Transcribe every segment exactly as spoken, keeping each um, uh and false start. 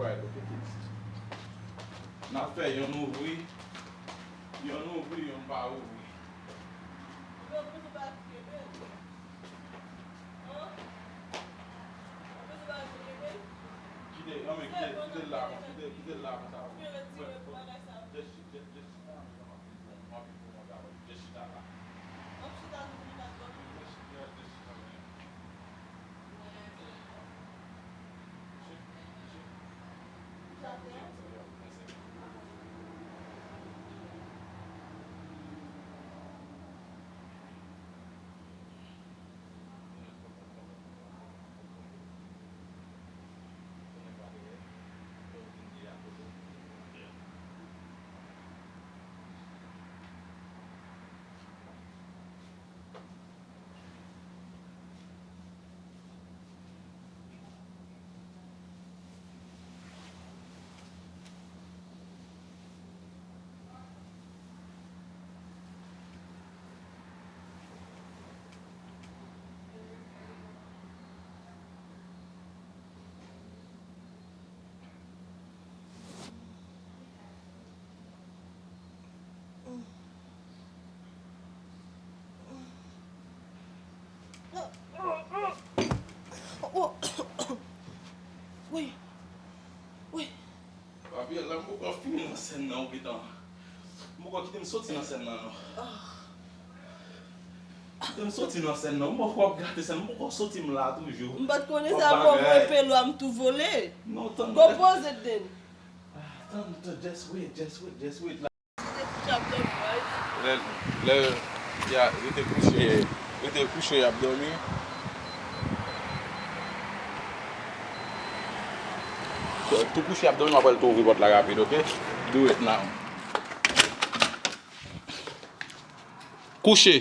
Right, ok, kids. N ap fè yonn ouvri, yonn ouvri, yonn pa ouvri. Kite, non, men kite, kite l la, kite, kite l la konsa. Just, just, just sit down, just sit down. Just chita la. Just, just chita la. Wi. Wi. Papi, la m poko fini nan sèn nan, ou gentan. M poko kite m soti nan sèn nan, non. Kite m soti nan sèn nan. M poko ap gate sèn, m poko soti m la toujou. M pa t konnen sa, bon, mwen pelo a m tou vole. Non, tann. Go poze den. Ah, tann, tann, just wait, just wait, just wait. Lè, lè, ya, rete kouche, rete kouche, y ap dòmi. Tou kouche, y ap dòmi, m ap pral tou ouvri pòt la rapid, ok? Do it now. Kouche.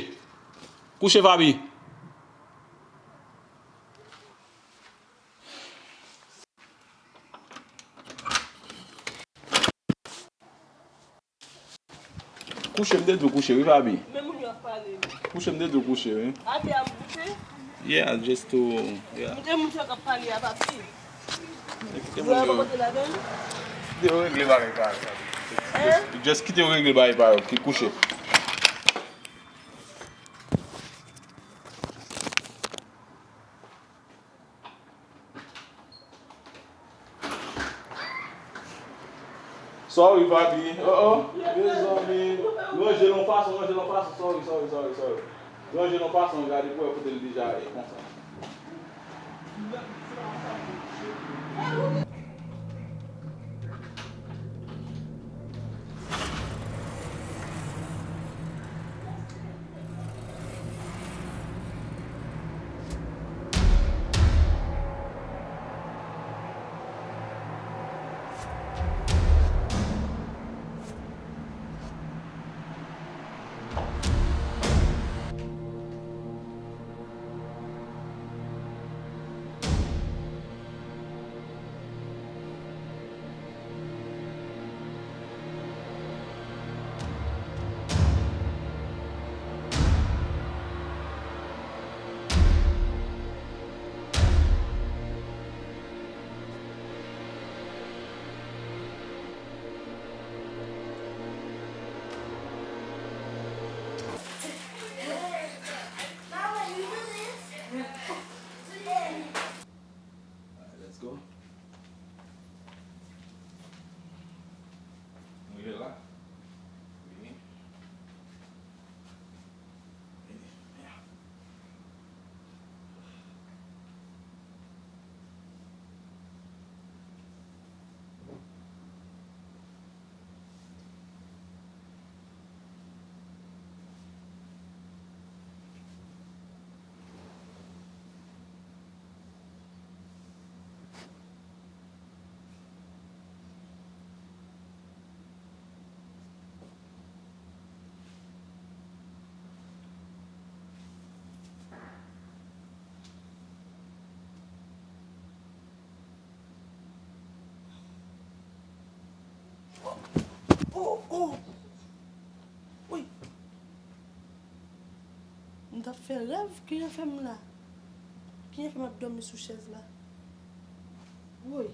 Kouche, Faby. Kouche, m te di w kouche, wi, Faby. Men moun yo ap pale, wi. Kouche, m te di w kouche, wi. Atè a m kouche? Yeah, just to, yeah. Moute moun sa k ap pale a, papi. Kite moun yo. Kite yo regle bagay pa yo, Faby. Just, just kite yo regle bagay pa yo, ki kouche. Sorry, papi. Oh, oh. Mezanmi. Ranje l yon fason, ranje l yon fason. Sorry, sorry, sorry, sorry. Ranje l yon fason, gade pou wè kote l deja e konsa. Alright, let's go. Rive la. Vini. Vini. Yeah. Oh, oh. Wi. M t ap fè rèv, kijan fè m la? Kijan fè m ap dòmi sou chèz la? Woy.